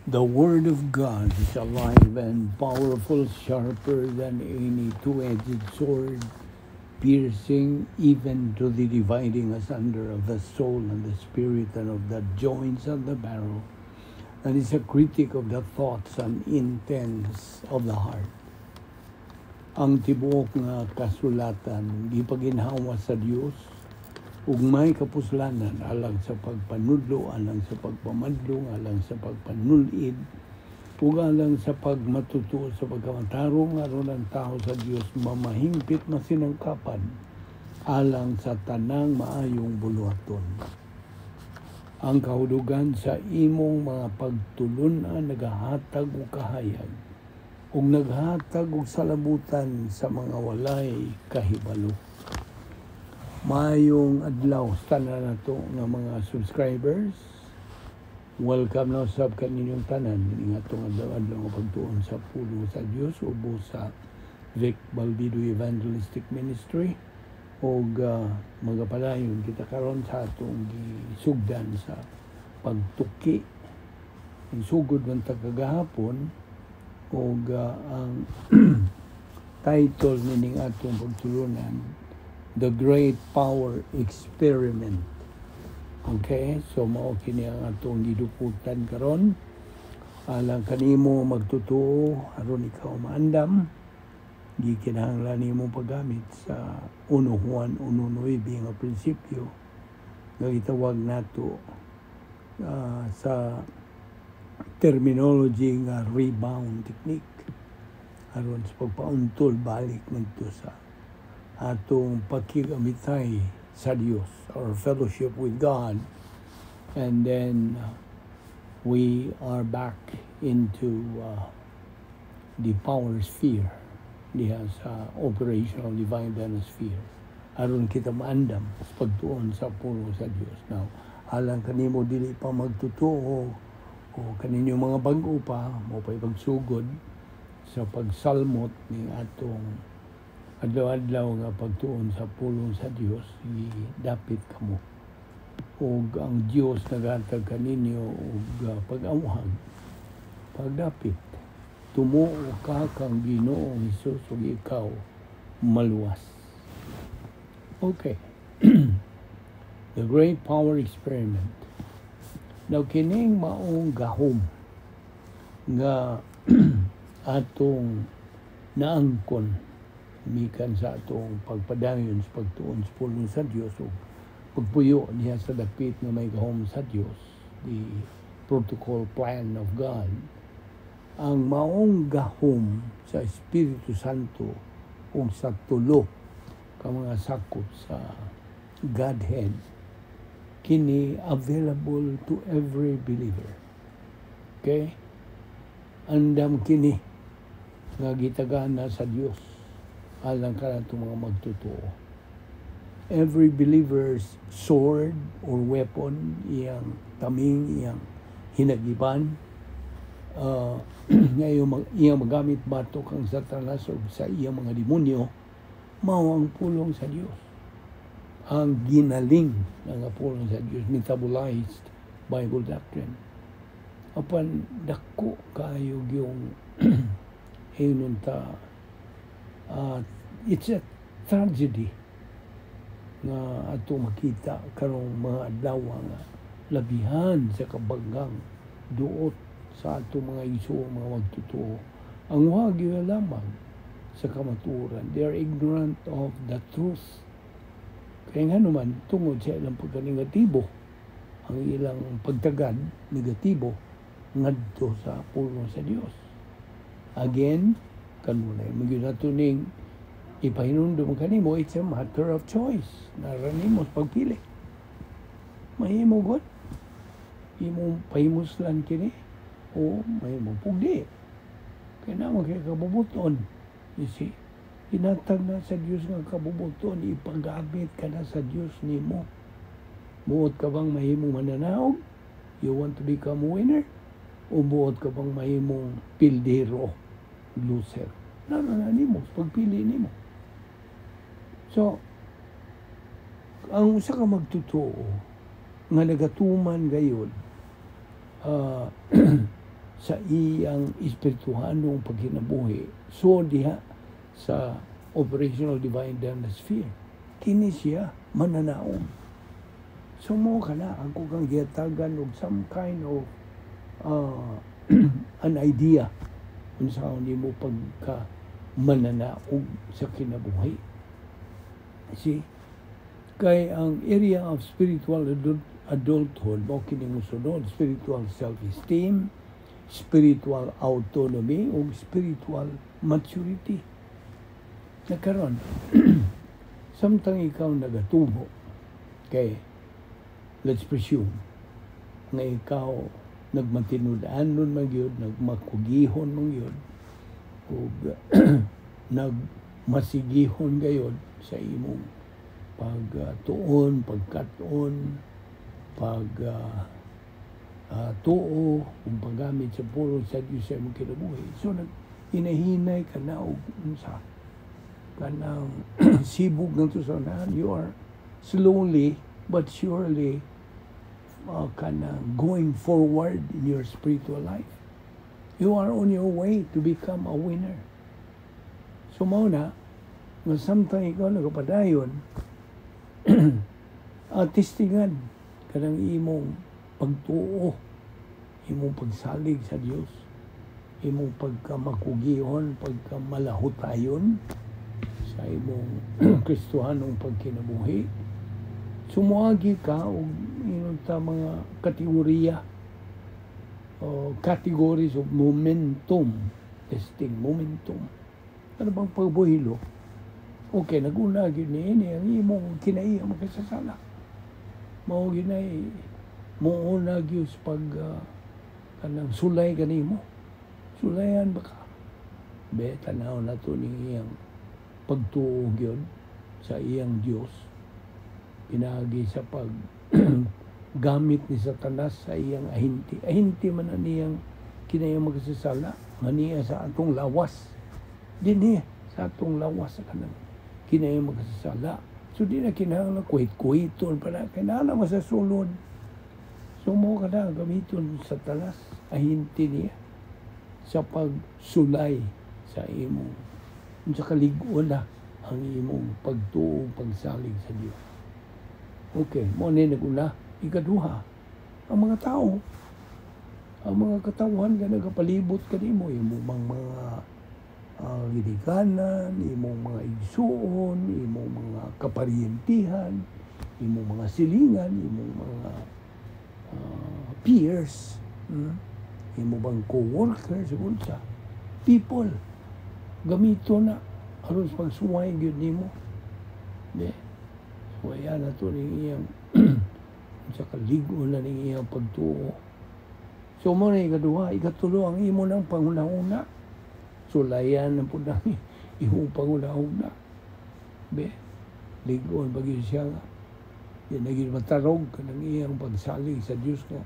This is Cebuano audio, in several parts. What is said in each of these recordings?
The Word of God is alive and powerful, sharper than any two-edged sword, piercing even to the dividing asunder of the soul and the spirit and of the joints and the marrow, and is a critic of the thoughts and intents of the heart. Ang tibuok nga kasulatan gipaginhawa sa Dios ug may kapuslanan alang sa pagpanudlo, alang sa pagpamadlong, alang sa pagpanulid, ug alang sa pagmatutuo sa pagkamatarong, aron ang tao sa Dios mamahingpit masinangkapan alang sa tanang maayong buluhaton. Ang kahulugan sa imong mga pagtulun-an nagahatag og kahayag ug naghatag og salabutan sa mga walay kahibalo. Maayong adlaw sa tanan nato nga mga subscribers. Welcome na usab kaninyong tanan nga atong adlaw-adlaw nga pagtuon sa pulong sa Dios ubos sa Vic Balbido Evangelistic Ministry og magapadayon kita karon sa atong gisugdan sa pagtuki. Sugod man ta kagahapon og ang title nining atong pagtulunan, The Great Power Experiment. Okay, so mao kini ang atong giduputan karon. Alang kanimo magtutuo, aron ikaw maandam, gikinahanglan nimo paggamit sa 1 Juan 1:9 nga prinsipyo nga gitawag nato sa terminology nga rebound technique aron sa pagpauntol balik ngadto sa atong pakigamitay sa Dios, our fellowship with God, and then we are back into the power sphere diha sa operational divine sphere aron kita maandam sa pagtuon sa pulong sa Dios. Now, alang kanimo dili pa magtutuo o kaninyo mga bag-o pa mo pa'y pagsugod sa pagsalmot ning atong adlaw-adlaw nga pagtuon sa pulong sa Dios, dapit kamo ug ang Dios naghatag kaninyo og pag-awhag, pagdapit. Tumuo ka kang Ginoong Hesus ug ikaw maluwas. Okay, The Great Power Experiment. Now, kining maong gahom nga atong naangkon mikan sa atong pagpadayon sa pagtuon sa pulong sa Dios o pagpuyo niya sa dapit nga may gahom sa Dios, the protocol plan of God, ang maong gahom sa Espiritu Santo o sa tulo ka mga sakop sa Godhead, kini available to every believer. Okay, andam kini nga gitagana sa Dios alang kanatong mga magtotoo. Every believer's sword or weapon, iyang taming, iyang hinagiban, ngayon iyang magamit batok ang Satanas o sa iyang mga demonyo, mao ang pulong sa Dios. Ang ginaling nga pulong sa Dios, metabolized Bible doctrine. Apan dako kaayo yung hinon ta, it's a tragedy nga ato makita karong mga adlaw nga labihan sa kabanggang duot sa ato mga iso, mga magtotoo, ang wagi lamang sa kamatuoran. They are ignorant of the truth, kaya nga naman tungod sa ilang pagkanegatibo, ang ilang pagtagad negatibo ngadto sa pulong sa Dios. Again, kanunay magyud nato ning ipahinumdum kanimo, it's a matter of choice. Nara nimo pagpili. Mahimo god imong pahimuslan kini o mahimo pugdi kay na kay kabubuton. You see, hinatag na sa Dios nga kabubuton, ipagamit ka na sa Dios nimo. Buot ka bang mahimong mananaog? You want to become a winner? O buot ka bang mahimong pildero, loser? Nara na nimo pagpili nimo. So ang usa ka magtotoo nga nagatuman gayod sa iyang espirituhanong pagkinabuhi, so diha sa operational divine sphere kini siya mananaog. So mo kana ako kang gihatagan og some kind of an idea unsaon nimo pagka mananaog sa kinabuhi. See, kay ang area of spiritual adulthood mao kini mosunod: spiritual self-esteem, spiritual autonomy ug spiritual maturity. Na karon, samtang ikaw nagatubo, kay let's presume nga ikaw nagmatinud-anon man gyud, nagmakugihon man gyud, ug nagmasigihon gayod sa imong pagtuon, pagkat-on, pag tuo, kung paggamit sa pulong sa Diyos sa imong kinabuhi. So, nag hinahinay ka na og unsa kanang sibog ng unahan. You are slowly but surely kanang going forward in your spiritual life. You are on your way to become a winner. So mao na nga samtang ikaw nagapadayon, testingan kanang imong pagtuo, imong pagsalig sa Dios, imong pagkamakugihon, pagkamalahutayon sa imong Kristohanong pagkinabuhi. Sumuagi ka og ingon ta mga kategoriya o categories of momentum testing, momentum. Ano bang pagbuhilo? Okay, naguna gyud ni ini ang imong kinaiya makasasala. Mao gyud nay muuna gyud sa pag kanang sulay kanimo. Sulayan ba ka? Be, tanaw na to ni iyang pagtuo gyud sa iyang Dios. Pinaagi sa pag gamit ni Satanas sa iyang ahinti. Ahinti man ang iyang kinayang makasasala nga niya sa atong lawas. Dinhi sa atong lawas sa kanang kinayang makasasala. So di na kinahanglan kuhit-kuhiton pa na. Kinahanglan mo sa sulod. So mo ka na gamiton sa Satanas, ahinti niya sa pagsulay sa imong sa kalig-on na ang imong pagtuo, pagsalig sa Dios. Okay, mo ni naguna. Ikaduha, ang mga tao, ang mga katawhan nga nagapalibot kanimo, imong mga ginikanan, imong mga igsuon, imong mga kaparyentihan, imong mga silingan, imong mga peers, imo bang co-workers, unsa, people, gamito na aron sa pagsuway gyud nimo. Di. Suwayan na to ning iyang sa kalig-on na ning iyang pagtuo. So mo na ikaduha, ikatulo, ang imo ng panghuna-huna. Sulayan na po ng imong panghuna-huna. Be, lig-on ba gyud siya nga. Di na gyud matarog kanang iyang pagsalig sa Dios nga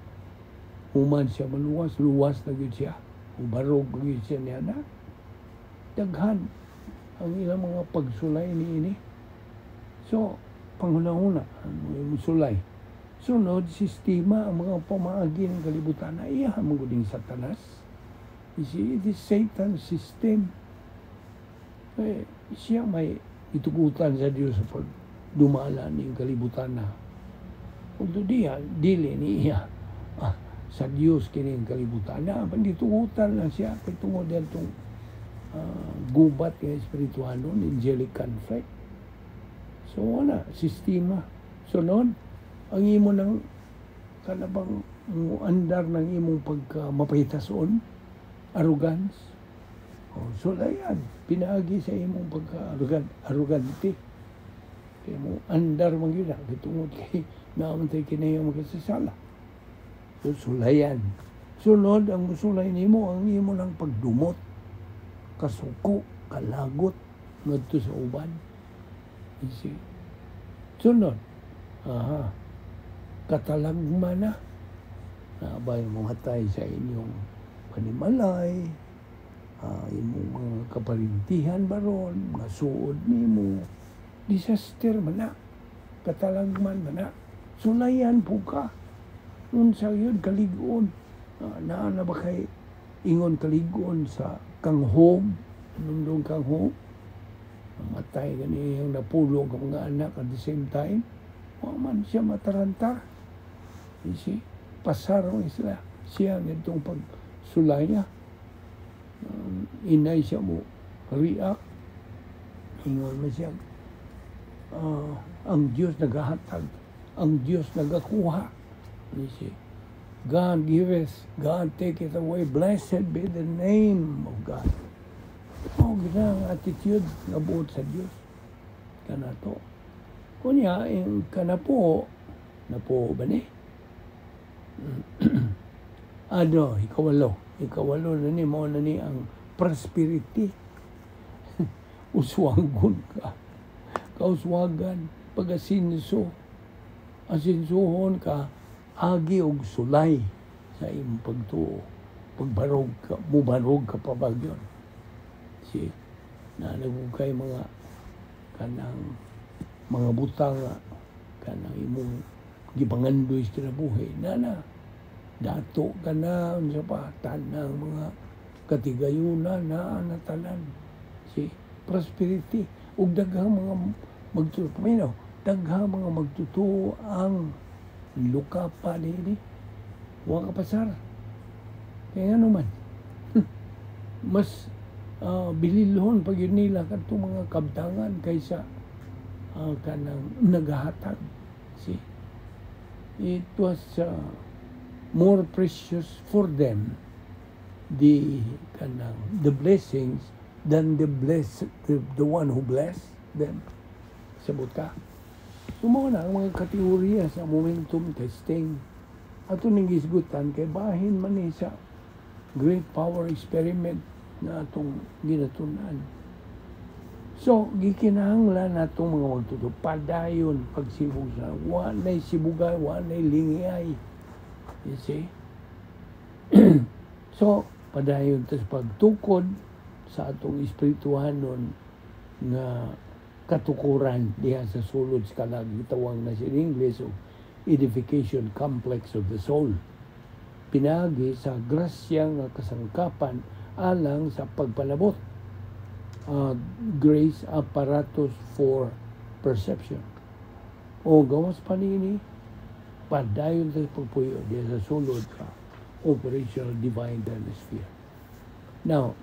human siya maluwas, luwas na gyud siya. Ubarog ba gyud siya niya na. Daghan ang ilang mga pagsulay ni ini. So, panghuna-huna, ang imong sulay. Sunod, sistema, ang mga pamaagi ng kalibutan na iya mo guding Satanas. You see, it is Satan's system. Eh, siya may itugutan sa Diyos sa pagdumala ning kalibutan na. Kung diya, dili ni iya sa Diyos kining kalibutan na. Panditugutan lang siya kay tungod itong gubat nga espirituhanon, angelic conflict. So, wala, sistema. Sunod, ang imo ng kanabang andar ng imong pagka mapahitason, arrogance. Oh, so yan, pinaagi sa imong pagka arrogante. Kaya mo andar man yun, tungod kay naaman tayo kinayang makasasala. So, sulayan. Sunod, ang musulay nimo ang imo ng pagdumot, kasuko, kalagot, ngadto sa uban. You see? Sunod, aha, katalagman na. Naabay mo hatay sa inyong panimalay, imong mga kaparintihan baron, mga suod nimo, disaster man na, katalagman man na. Sulayan po ka. Unsa yun, kalig-on. Naa na ba kay Ingon kaligon sa kanghog, nundong kanghog, namatay gani iyang napulo ka mga anak at the same time, wa man siya mataranta. You see? Pasar man sila siya nitong pagsulaya. Inay siya mo react. Ingon man siya, ang Diyos nagahatag, ang Diyos nagakuha. You see? God giveth, God taketh away. Blessed be the name of God. Oh, gina ang attitude nga buot sa Diyos. Kanato. Kunya, yung kanapo, napo ba ni? Ano, ikawalo. Ikawalo na ni, mao na ni ang prosperity. Uswagon ka. Kauswagan, pag-asinso. Asinsuhon ka, agi og sulay sa imong pagtuo. Pagbarog ka, mubarog ka pa bagyon. Si, nalagog kay mga kanang mga butang nga kanang imong gipangandoy sa kinabuhi na na dato ka na, unsa pa, tanang mga katigayunan na na tanan si prosperity ug daghang mga magtuo, paminaw, daghang mga magtutuo ang luka pa nini, wa ka pasar kaya nga naman mas bililhon pag yun nila kadtong mga kabtangan kaysa kanang nagahatag. See, it was more precious for them, the kanang the blessings, than the one who blessed them. Sabot ka? So mao na ang mga kategorya sa momentum testing. Ato ning gisgutan kay bahin man ni sa great power experiment na atong ginatunan. So, gikinahanglan natong mga magtuto, padayon pagsibog sa wa nay sibugay, wa nay lingiyay. You see? So, padayon tas pagtukod sa atong espirituhanon nga katukuran diha sa sulod sa kalag, gitawag na sa English o edification complex of the soul, pinaagi sa grasya nga kasangkapan alang sa pagpalabot, grace apparatus for perception. O gawas pa niini, padayon sa pagpuyo diha sa sulod sa operational divine dynasphere. Now,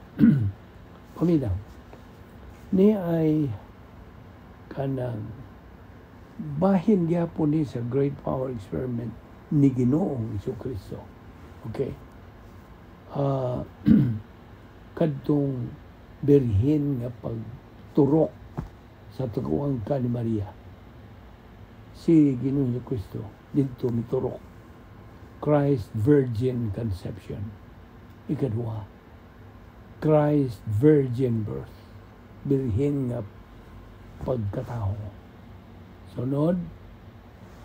paminaw ni ay kanang bahin gyapon ni sa great power experiment ni Ginoong Kristo. Okay? Kadtong birhen nga pagturok sa tuguang ka ni Maria. Si Ginoong Kristo didto miturok. Christ virgin conception. Ikaduha, Christ virgin birth. Birhen nga pagkatao. Sunod,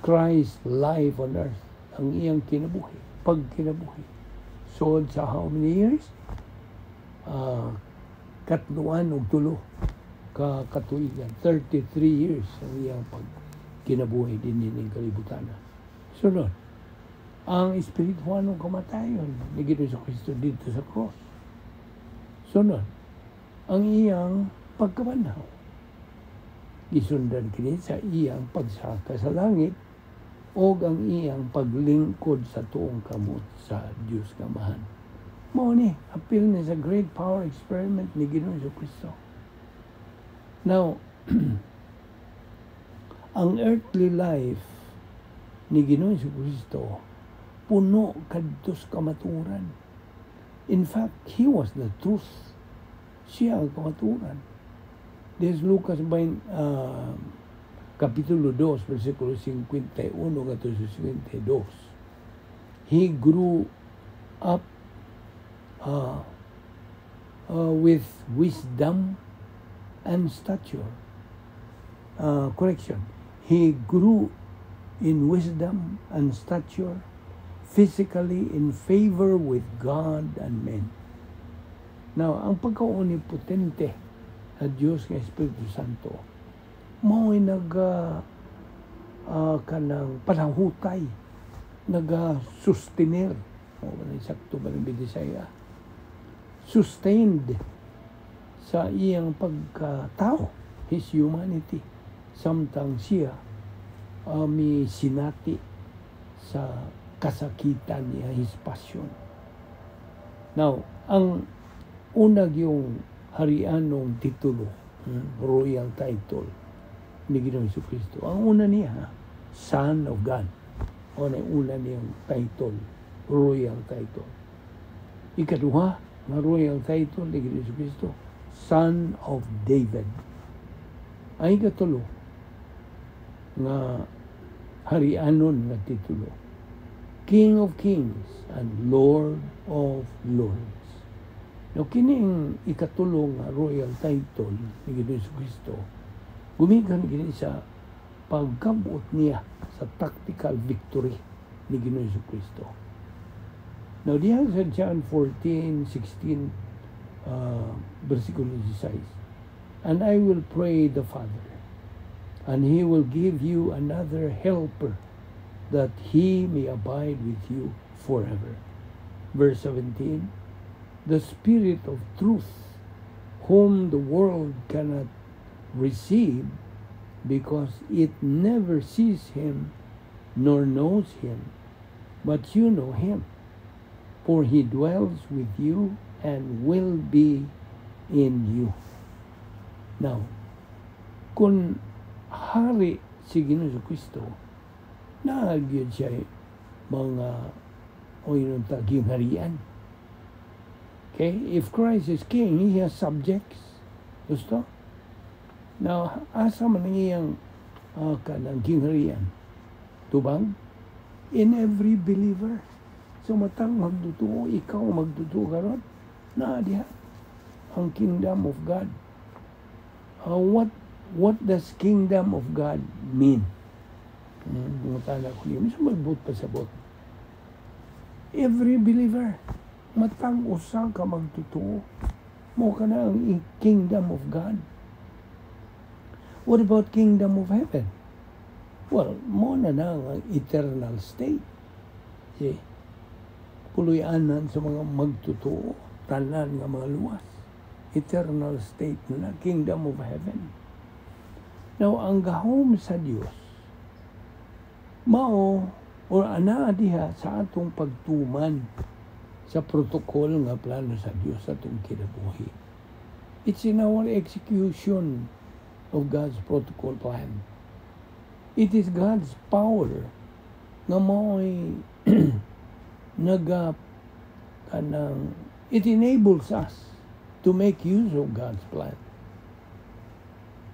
Christ life on earth. Ang iyang kinabuhi, pagkinabuhi. Sod sa how many years? 33 ka katuigan. 33 years ang iyang pagkinabuhi din ning kalibutan. Sunod, ang espirituanong kamatayon ni Ginoong Kristo dito sa cross. Sunod, ang iyang pagkabanhaw. Gisundan kini sa iyang pagsaka sa langit o ang iyang paglingkod sa tuong kamot sa Diyos Amahan. Mao ni, apil ni sa great power experiment ni Ginoong Kristo. Now, ang earthly life ni Ginoong Kristo puno kadtos kamaturan. In fact, He was the truth. Siya ang kamaturan. Des Lucas 20, Kapitulo 2, versikulo 51 ngadto sa 52. He grew up with wisdom and stature. Correction. He grew in wisdom and stature, physically in favor with God and men. Now, ang pagka-omnipotente sa Diyos nga Espiritu Santo, mao'y nag kanang panahutay, naga-sustenir. O, sakto ba ng Bidisaya? Sustained sa iyang pagkatao, his humanity, samtang siya mi sinati sa kasakitan niya, his passion. Now, ang unag yung harianong titulo, royal title ni Ginoong Kristo. Ang una niya, Son of God. O na una niyang title, royal title. Ikaduha, nga royal title ni Ginoong Kristo, Son of David. Ay ikatulo, nga harianon nga titulo, King of Kings and Lord of Lords. Now, kining ikatulo nga royal title ni Ginoong Kristo, gumikan kini sa pagkabot niya sa tactical victory ni Ginoong Kristo. Now, diha sa John 14, 16, versikulo 16, "And I will pray the Father, and He will give you another helper, that He may abide with you forever." Verse 17, "The Spirit of truth, whom the world cannot receive, because it never sees Him nor knows Him, but you know Him, for He dwells with you and will be in you." Now, kung hari si Ginoong Kristo, naa gyud siya mga o yun gingharian. Okay? If Christ is king, He has subjects. Gusto? Now, asa man ang iyang kanang gingharian? Tubang? In every believer. So matang magdutuo, ikaw magdutuo karon, naa diha ang kingdom of God. What does kingdom of God mean? Mangutana ko niyo, minsan magbut pa sa bot. Every believer, matang usa ka magtutuo, mao kana ang kingdom of God. What about kingdom of heaven? Well, mao na na ang eternal state. See? Puloy-anan sa mga magtutuo, tanan nga mga luwas. Eternal state na, kingdom of heaven. Now, ang gahom sa Dios mao or anaa diha sa atong pagtuman sa protocol nga plano sa Dios sa atong kinabuhi. It's in our execution of God's protocol plan. It is God's power nga mao'y naga kanang it enables us to make use of God's plan.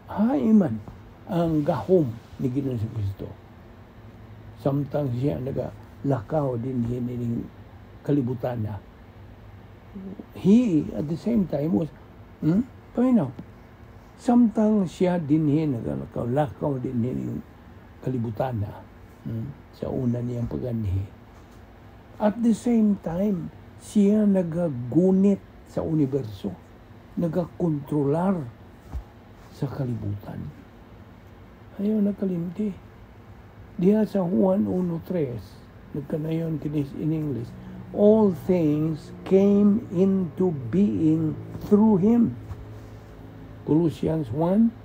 Hain man ang gahom ni Ginoong Kristo samtang siya nagalakaw din ning kalibutan na. He, at the same time, was, Paminaw, samtang siya dinhi nagalakaw, lakaw dinhi ning kalibutan na, sa una niyang paganhi. At the same time, siya nagagunit sa universo, nagakontrolar sa kalibutan. Ayaw nakalimti. Diha sa Juan 1.3, nagkanayon kini in English, "All things came into being through Him." Colossians 1,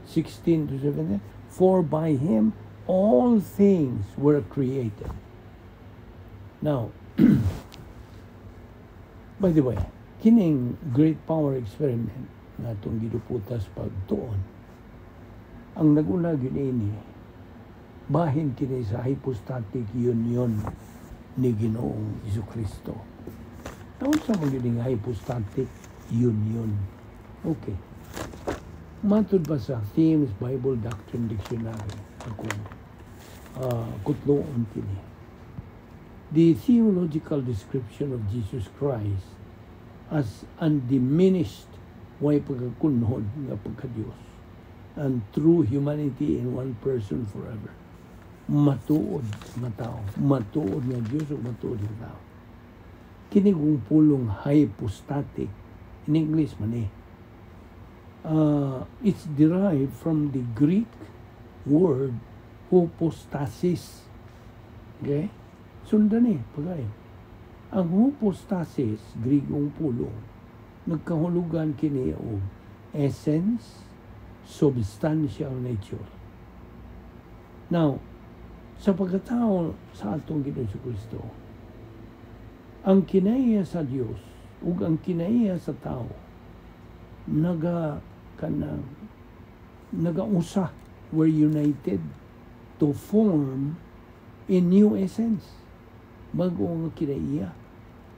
16 to 17, "For by Him all things were created." Now, by the way, kining great power experiment nga atong giduputas pagtuon, ang naguna gyud ini, bahin kini sa hypostatic union ni Ginoong Kristo. Unsa man gyud ning hypostatic union? Okay. Matud pa sa Themes Bible Doctrine Dictionary akong kutloon kini. The theological description of Jesus Christ as undiminished, way pagkakunhod nga pagka-Diyos, and true humanity in one person forever. Matuod nga tao, matuod nga Diyos o matuod nga tao. Kini kung pulong hypostatic, in English man eh, it's derived from the Greek word hypostasis. Okay? Sundan eh, pagay. Ang hypostasis, Grigong pulong, Nagkahulugan kini og essence, substantial nature. Now, sa pagkatao sa atong Ginoong Kristo, ang kinaiya sa Dios ug ang kinaiya sa tao naga kanang nagausa, were united to form a new essence, bago nga kinaiya,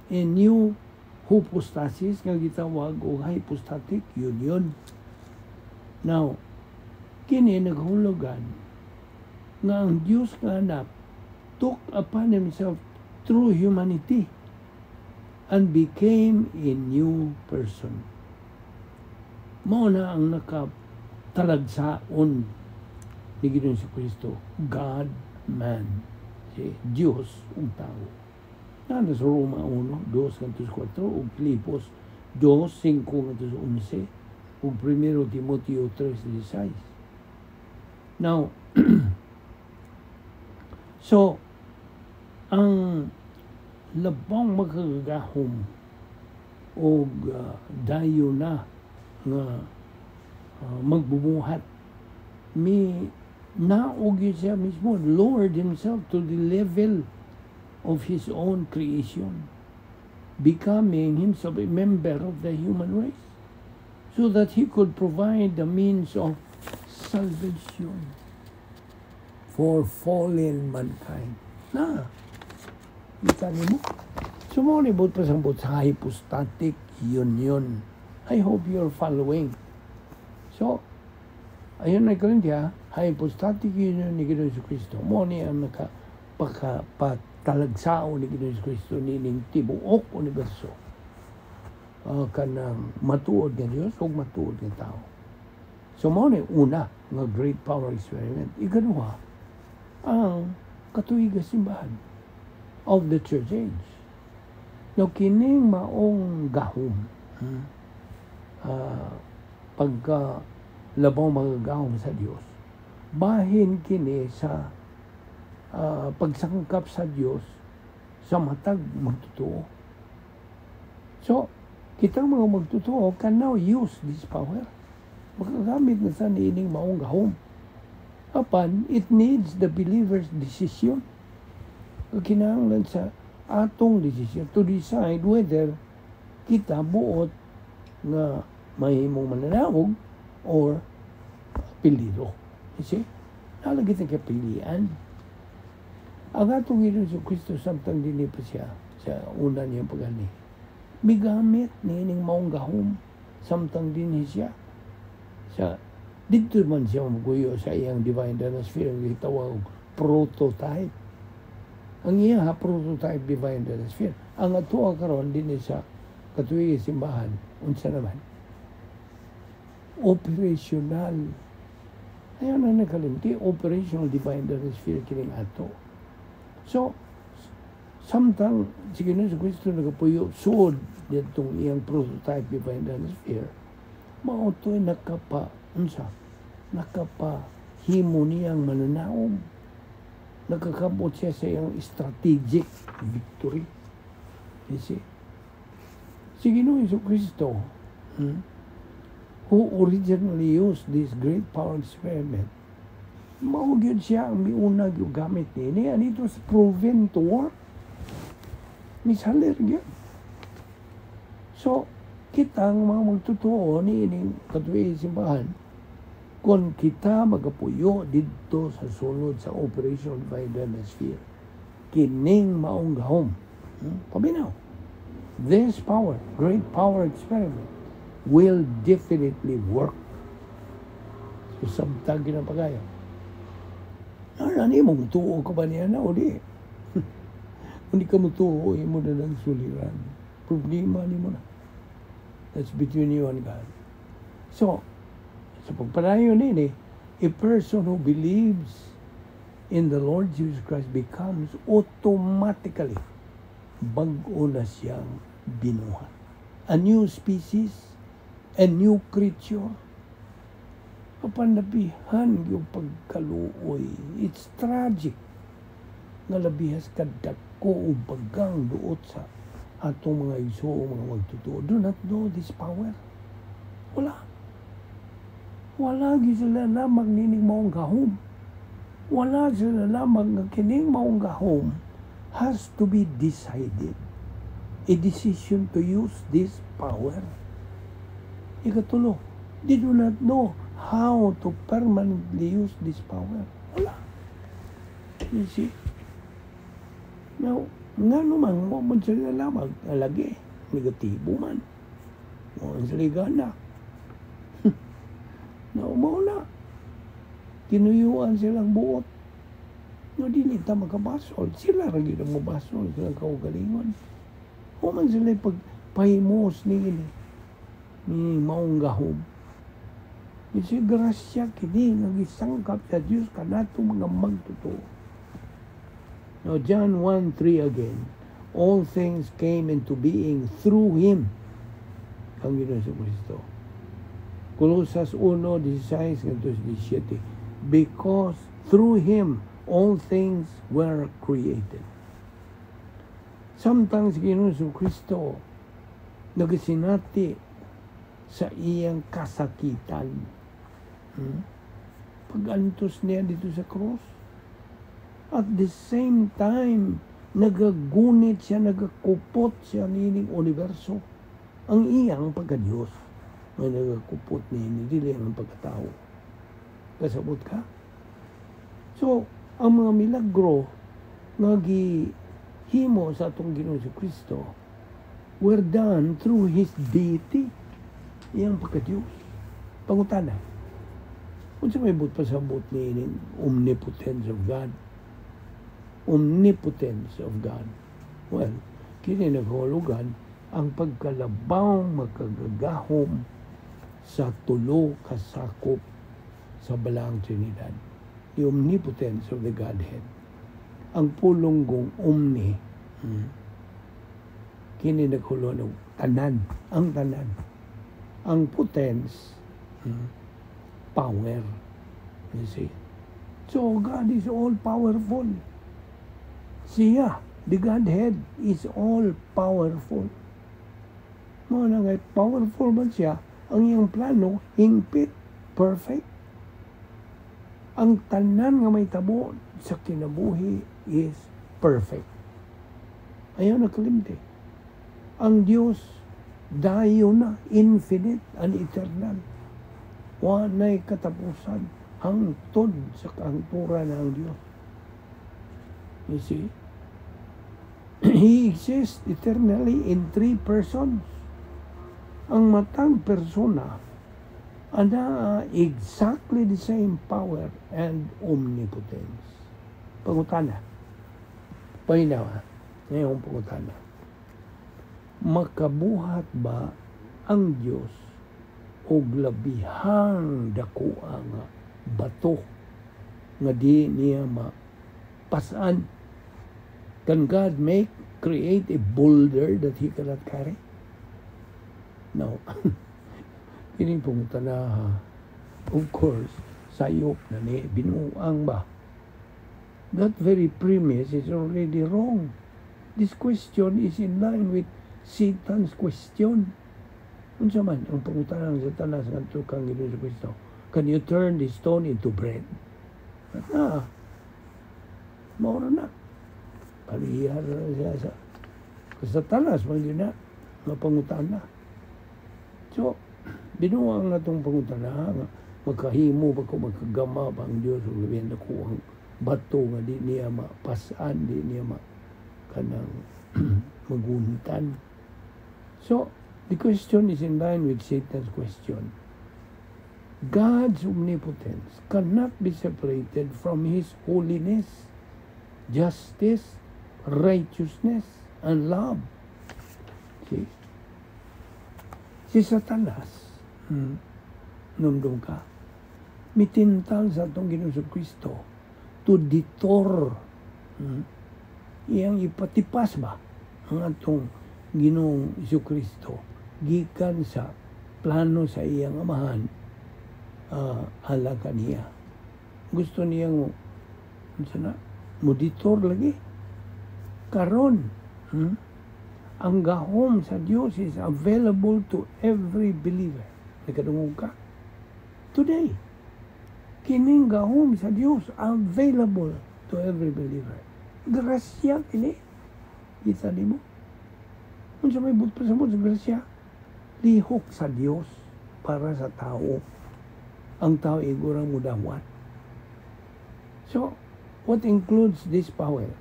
a new hypostasis nga gitawag og hypostatic union. Now, kini naghulugan nga ang Dios nga Anak took upon himself true humanity and became a new person. Mao na ang nakatalagsaon ni Ginoong Kristo, God man, si Dios ug tao. Naa sa Roma 1, 2 ngadto 4 ug Filipos 2, 5 ngadto 11 ug 1 Timoteo 3:16. Now, so, ang labang makagagahom og dayo na nga magbubuhat mi naog siya mismo, lowered himself to the level of his own creation, becoming himself a member of the human race so that he could provide the means of salvation for fallen mankind. Na, kita nimo. So mao ni buot pasambot sa hypostatic union. I hope you're following. So, ayun na Corinthia, hypostatic union ni Ginoong Kristo. Mao ni ang naka pakapatalagsaon ni Ginoong Kristo nining tibuok universo. Kanang matuod nga Dios ug matuod nga tao. So mao ni una nga great power experiment. Ikaduha, ang katuig simbahan of the church age. No, kining maong gahom, pagka labaw magagahom sa Dios, bahin kini sa pagsangkap sa Dios sa matag magtotoo. So, kitang mga magtotoo can now use this power. Makagamit na sa niining maong gahom. Apan, it needs the believer's decision. Kinahanglan sa atong decision to decide whether kita buot nga mahimong mananaog or pilido. You see? Nalagi tayong kapilian. Ang atong Ginoong Kristo, samtang dinhi pa siya sa una niyang pag-anhi, migamit niining maong gahom samtang dinhi siya sa didto man siya muguyo sa iyang divine sphere nga gitawag prototype. Ang iya prototype divine sphere. Ang atoa karon dinhi sa katuig simbahan, unsa naman? Operational. Ayaw na nakalimti, operational divine sphere kining ato. So, samtang si Ginoong Kristo nagapuyo suod didtong iyang prototype divine sphere, mao to'y nakapa, unsa, nakapa himo niyang mananaog. Nakakabot siya sa iyang strategic victory. You see? Si Ginoong Kristo, who originally used this great power experiment, mao gyud siya ang miuna gyud gamit niini and it was proven to work. Misalir gyud. So, kitang mga magtotoo niining katuig simbahan, kung kita magapuyo didto sa sulod sa Operation Divine Sphere, kining maong gahom, Paminaw, this power, great power experiment, will definitely work. So, sabtag na pagayo. Ano mo, tuo ka ba niya na o di? Kung di ka mo tuo, imo na lang suliran. Problema nimo na. That's between you and God. So, sa pagpadayon nini, a person who believes in the Lord Jesus Christ becomes automatically bag-o na siyang binuhat. A new species, a new creature. Apan labihan yung pagkaluoy. It's tragic nga labihas kadako og bagang duot sa Atong mga igsuong mga magtotoo do not know this power. Wala. Wala gyud sila lamang nining maong gahom. Wala sila lamang nga kining maong gahom has to be decided. A decision to use this power. Ikatulo, they do not know how to permanently use this power. Wala. You see? Now, nga naman, wa man sila lamang, lagi, negatibo man. Wa man sila gana. Now, mao na. Tinuyuan silang buot. No, dili ta makabasol. Sila ra gyud ang mabasol silang kaugalingon. Wa man sila pagpahimos ni ini ni maong gahom. Kasi grasya kini nga gisangkap sa Dios kanato mga magtotoo. Now, John 1:3 again, all things came into being through Him. Ang Ginoong Kristo. Colosas 1:16 ngadto 17. Because through Him all things were created. Samtang si Ginoong Kristo nagasinati sa iyang kasakitan. Pag-antos niya dito sa cross. At the same time, nagagunit siya, nagakupot siya nining universo. Ang iyang pagka-Diyos may nagakupot niini, dili ang pagkatao. Kasabot ka? So, ang mga milagro nga gihimo sa atong Ginoong Kristo were done through His deity, iyang pagka-Diyos. Pangutana, unsa may buot pasabot ni omnipotence of God? Omnipotence of God. Well, kini nagahulugan ang pagkalabaw makagagahom sa tulo kasakop sa Balaang Trinidad. The omnipotence of the Godhead. Ang pulonggong omni, kini naghulugan og tanan, ang tanan. Ang potence, power. You see? So God is all powerful. Siya, the Godhead, is all powerful. Mao na nga powerful man siya, ang iyang plano, hingpit, perfect. Ang tanan nga may tabo sa kinabuhi is perfect. Ayaw na kalimti. Ang Diyos, dayon na, infinite and eternal. Wa na'y katapusan hangtod sa kahangturan ng Diyos. You see? He exists eternally in three persons. Ang matag persona ana exactly the same power and omnipotence. Pangutana. Paminaw ha. Ngayong pangutana. Makabuhat ba ang Diyos og labihang dako nga bato nga di niya mapasan? Can God create a boulder that He cannot carry? No. Kining pangutana ha. Of course, sayop na ni, binuang ba? That very premise is already wrong. This question is in line with Satan's question. Unsa man ang pangutana ng Satanas ngadto kang Ginoong Kristo? "Can you turn this stone into bread?" Ah, mao na. Pariha na siya sa Satanas man yun na nga pangutana. So, binuang na itong pangutana nga magkahimo ba ko, magkagama ba ang Diyos og labihan dako ang bato nga di niya mapasan, di niya ma kanang maguntan. So, the question is in line with Satan's question. God's omnipotence cannot be separated from His holiness, justice, righteousness, and love. See? Si Satanas, numdum ka, mitintal sa atong Ginoong Kristo to detour, iyang ipatipas ba ang atong Ginoong Kristo gikan sa plano sa iyang amahan ala kaniya. Gusto niyang unsa na, mo detour lagi. Karon, Ang gahom sa Dios is available to every believer. Nakadungog ka? Today, kining gahom sa Dios available to every believer. Grasya kini. Kita nimo? Unsa may buot pasabot sa grasya? Lihok sa Dios para sa tao. Ang tao igurang mudawat. So, what includes this power?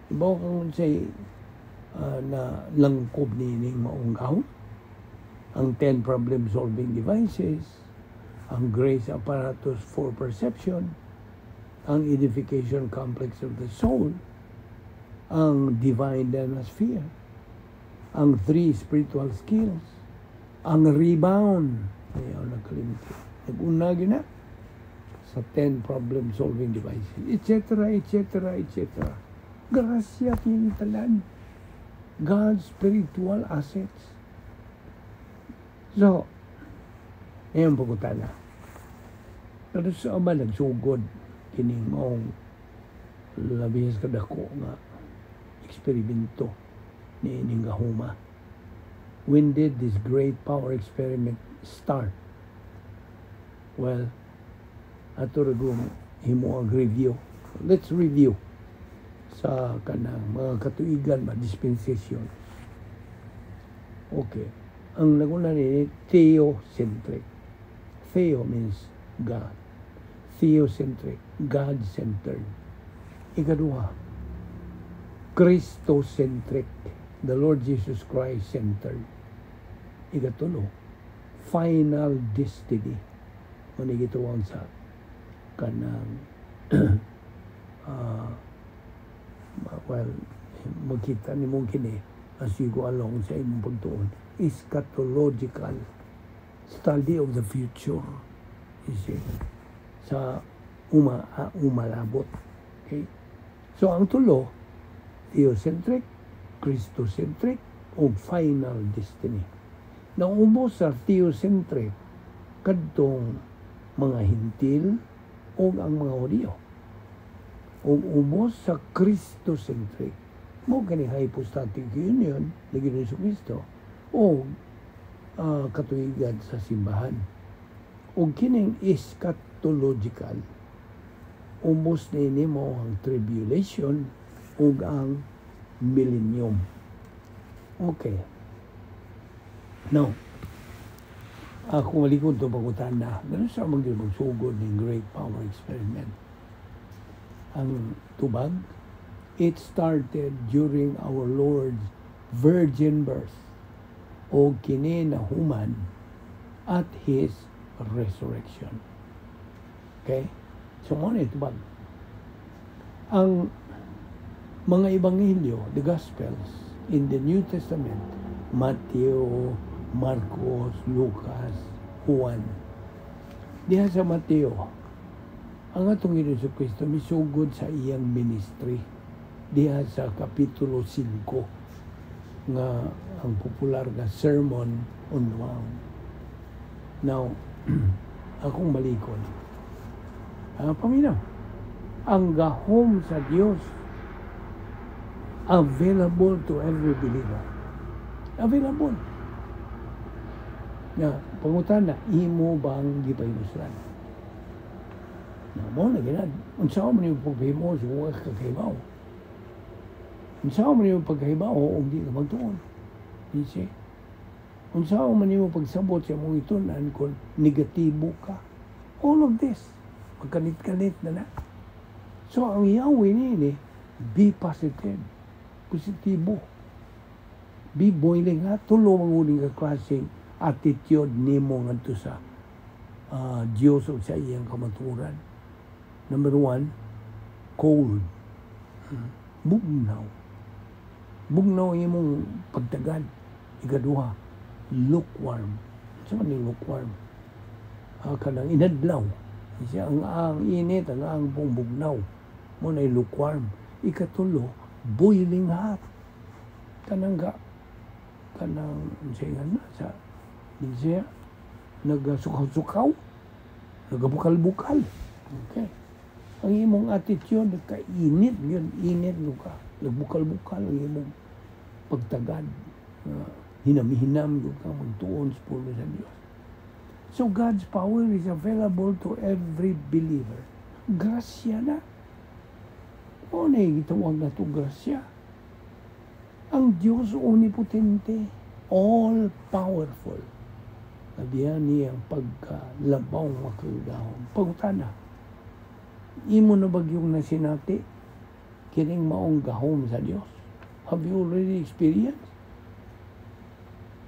Ibaw kang say na langkob niining maong gahom? Ang 10 problem-solving devices, ang grace apparatus for perception, ang edification complex of the soul, ang divine sphere, ang three spiritual skills, ang rebound. Ayaw nagkalimti. Nag-una na sa 10 problem-solving devices, etc., etc., etc. Grasya kini tanan. God's spiritual assets. So, ngayon pagkutana. Pero sa ama nagsugod kining maong labis kadako nga eksperimento ni ining gahuma? When did this great power experiment start? Well, ato ra himo ang review. Let's review sa kanang mga katuigan ba, dispensation. Okay. Ang naguna ni theocentric. Theo means God. Theocentric, God-centered. Ikaduha, Christocentric, the Lord Jesus Christ centered. Ikatulo, final destiny. Mao gituwang sa kanang well, magkita nimo kini as you go along sa imong pagtuon. Eschatological, study of the future, you see, sa umalabot. Okay, so ang tulo, theocentric, Christocentric o final destiny. Naubos sa theocentric kadtong mga Hintil o ang mga Hudiyo, ug ubos sa Christocentric mo kani hypostatic union ni Ginoong Kristo o katuigan sa simbahan. Ug kining eschatological, ubos ni mo ang tribulation ug ang millennium. Okay. Now, ako malikod to pangutana, ganun sa mga magsugod ng great power experiment? Ang tubag, it started during our Lord's virgin birth o kini nahuman at His resurrection. Okay? So, mo na tubag. Ang mga ebanghelyo, the Gospels, in the New Testament, Mateo, Marcos, Lucas, Juan. Diha sa Mateo, ang atong Ginoong Kristo misugod sa iyang ministry diha sa kapitulo 5 nga ang popular nga Sermon on the Mount. Now, akong balikon. Paminaw. Ang gahom sa Dios available to every believer. Available. Nga, pangutana, imo bang gipahimuslan? Na mo na ginad. Unsa man yung pagpahimos kung wa ka kahibaw? Unsa man yung pagkahibaw kung di ka magtuon? You see? Unsa man yung pagsabot sa imong itun-an kung negatibo ka? All of this, magkanit-kanit na na. So, ang Yahweh ni, be positive. Positibo. Be boiling hot. Tulo manguning ka klaseng attitude nimo ngadto sa Dios o sa iyang kamatuoran. Number one, cold. Bugnaw. Bugnaw ang imong pagtagad. Ikaduha, lukewarm. Sa man yung lukewarm? Kanang inadlaw. Kasi ang init, ang pong bugnaw. Mo na lukewarm. Ikatulo, boiling hot. Kanang ga, kanang, siya na, sa, siya, nagsukaw-sukaw, nagabukal-bukal. Okay. Ang imong attitude, kainit yun, init mo ka. Nagbukal-bukal ang imong Pagtagad, hinam-hinam gyud ka magtuon sa pulong sa Dios. So God's power is available to every believer. Grasya na. O na gitawag na to grasya. Ang Diyos omnipotente, all powerful. Nabiyan niya ang pagkalabaw makagagahom. Pangutana, imo na bagyong nasinati kining maong gahom sa Dios? Have you already experienced?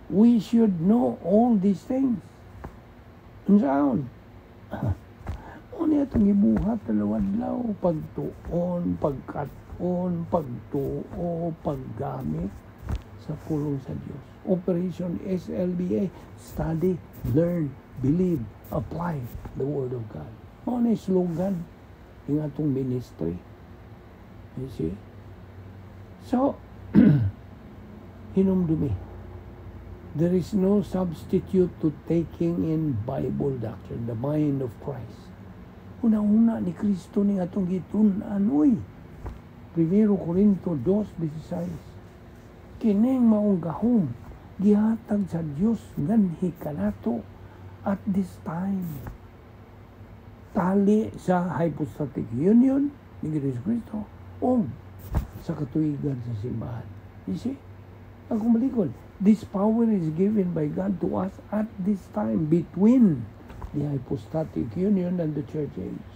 We should know all these things. Unsaon? Ano itong ibuhat adlaw-adlaw? Pagtuon, pagkat-on, pagtuo, paggamit sa pulong sa Dios. Operation SLBA, study, learn, believe, apply the Word of God. Mao na slogan ng atong ministry. You see? So, hinumdumi. There is no substitute to taking in Bible doctrine, the mind of Christ. Una-una ni Kristo ni atong gitun-an, uy. 1 Corinto 2:16. Kining maong gahom gihatag sa Dios nganhi kanato at this time. Tali sa hypostatic union ni Kristo o sa katuigan sa simbahan. You see? Ang kumalikod, this power is given by God to us at this time between the hypostatic union and the church age.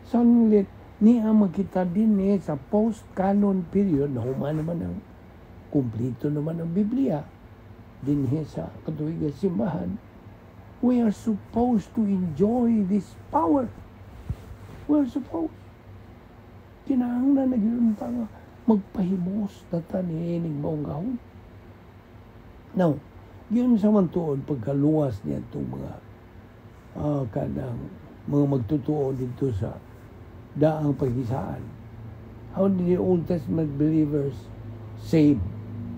Sanglit niya makita din eh, sa post-canon period, na human naman ang kumplito naman ang Biblia, dinhi sa katuigan simbahan, we are supposed to enjoy this power. We are supposed. Kinahanglan na gyud ta nga magpahimos na ta niining maong gahom. Now, yun sa man tuod pagkaluwas niya itong mga kanang mga magtutuo dito sa daang paghisaan. How did the Old Testament believers save?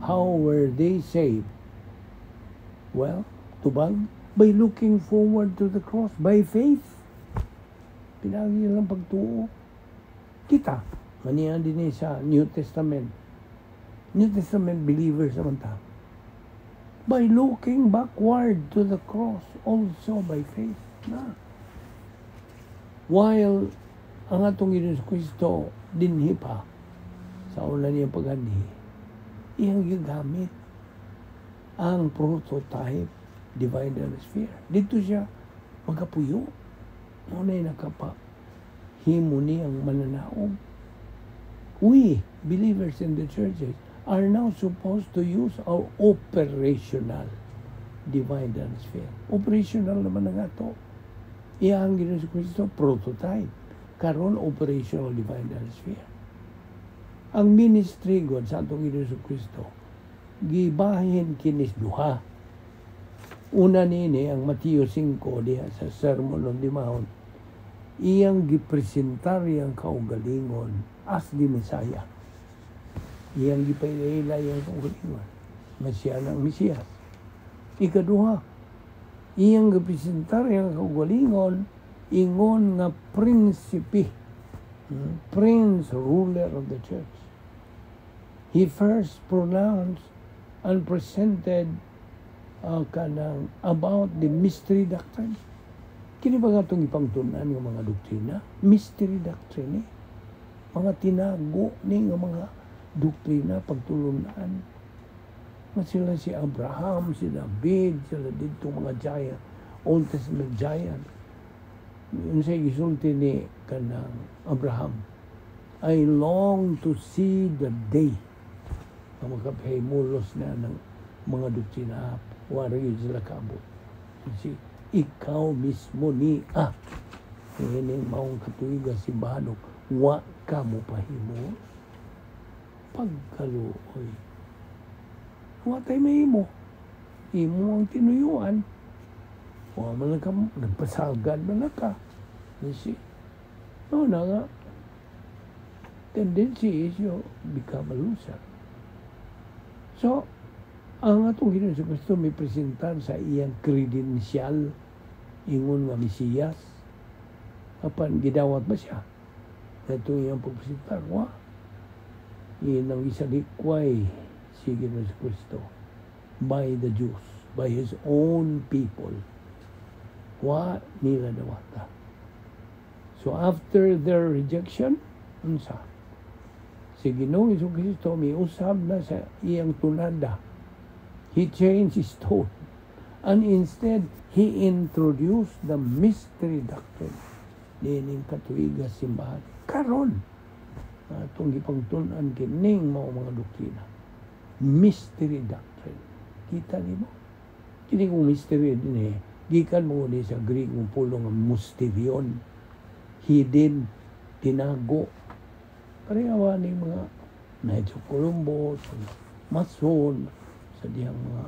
How were they saved? Well, tubag, by looking forward to the cross, by faith. Pinagi lang pagtuo. Kita, maniya din sa New Testament. New Testament believers naman ta. By looking backward to the cross, also by faith. Na. While ang atong Ginoong Kristo dinhi pa sa una niyang pag-anhi, iyang gigamit ang prototype divine sphere. Dito siya magapuyo. Muna nakapa himo niyang mananaog. We, believers in the churches, are now supposed to use our operational divine sphere. Operational naman ang ato. Iyang Ginoong Kristo, prototype. Karon operational divine sphere. Ang ministry God sa atong Ginoong Kristo, gibahin kinis duha. Una niini ang Mateo 5 diha sa Sermon on the Mount, iyang gipresentar iyang kaugalingon as the Messiah. Iyang gipaila iyang kaugalingon. Nga siya ng Mesiyas. Ikaduha, iyang gipresentar iyang kaugalingon ingon nga prinsipe, prince ruler of the church. He first pronounced and presented kanang about the mystery doctrine. Kini ba nga itong ipangtunan ng mga doktrina? Mystery doctrine eh. Mga tinago ni nga mga doktrina pagtulunan. Nga sila si Abraham, si David, sila dito mga giant, Old Testament giant. Yun sa gisulti ni kanang Abraham, "I long to see the day na makapahimulos na ng mga doktrina." Wala yun sila kaabot. You see, ikaw mismo ni ini maong katuiga simbahan, wa ka mo pahimos. Pagkaluoy, wa tay mahimo, imo ang tinuyuan, wa man lang ka nagpasagad man lang ka. You see, no na nga tendency is you become a loser. So ang atong Ginoong Kristo may presentar sa iyang credential ingon nga Mesiyas. Apan gidawat ba siya? Itong iyang pagpresentar, wa. Iyan ang isalikway. Si Ginoong Kristo by the Jews, by His own people. Wa nila dawata. So after their rejection, unsa? Si Ginoong Kristo miusab na sa iyang tunada. He changed his tone. And instead, he introduced the mystery doctrine niining katuiga simbahan. Karon, atong gipangtun-an kining mao mga doktrina. Mystery doctrine. Kita nimo? Kini kung mystery din eh, gikan mo ni sa Greek ng pulong nga mysterion. Hidden, tinago. Pareha ni mga Knights of Columbus, Mason, sa dihang mga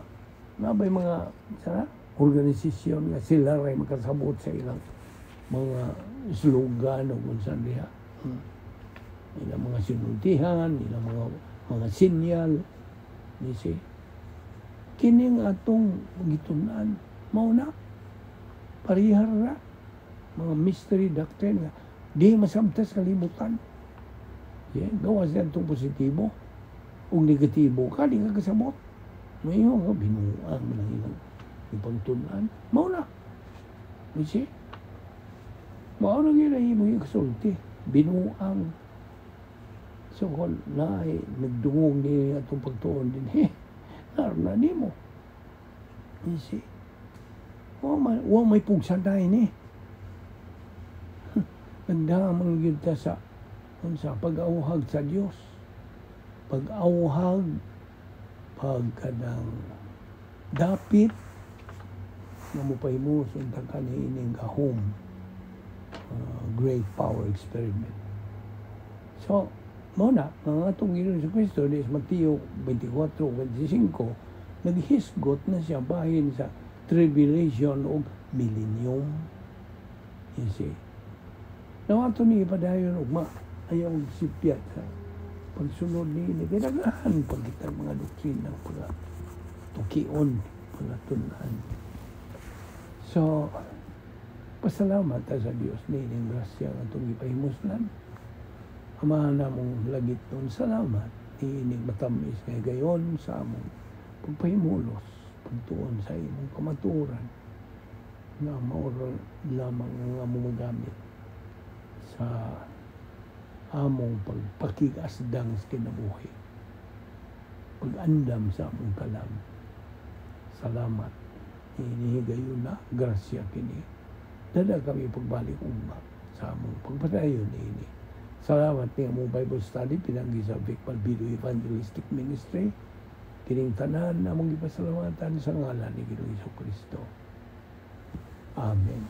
nabay mga sa organisasyon nga sila ray makasabot sa ilang mga slogan o kung saan diha. Ilang mga sinultihan, ilang mga sinyal. You see? Kining atong gitun-an, mao na. Parehar ra. Mga mystery doctrine nga di masabtas kalibutan. Yeah, gawas yan itong positibo. Ug negatibo ka, di ka kasabot. Mayo ka, binuang man ang ilang ipangtun-an. Mao na. You see? Mao na gyud ang imong ikasulti. Binuang. So, kung naay nagdungog ni atong pagtuon din, eh, naroon na nimo. You see? Wa may pugsanay ni. Nagdamang gyud ta sa unsa, pag-auhag sa Dios. Pag-auhag, pagkanang dapit nga mopahimulos unta ka niining gahom, great power experiment. So, mao na, ang atong Ginoong Kristo ni Mateo 24:25, naghisgot na siya bahin sa tribulation o millennium. You see? Now, ato ni ipadayon ugma, ayaw sipyat sa pagsunod ni ini. Kinagahan pag kita mga doktrina, pag tukion, pagatunan. So, pasalamat ta sa Dios ni ining grasya nga atong gipahimuslan. Amahan namong langit nun, salamat ni ining matamis nga gayon sa among pagpahimulos, pagtuon sa imong kamatuoran nga mao lamang ang among magamit sa among pagpakigasdang sa kinabuhi, pag-andam sa among kalam. Salamat. Inihigayon na grasya kini. Dada kami pagbalik ugma sa among pagpadayon niini. Salamat ni among Bible study pinanggi sa Vic Balbido Evangelistic Ministry. Kining tanan among gipasalamatan sa ngalan ni Ginoong Kristo. Amen.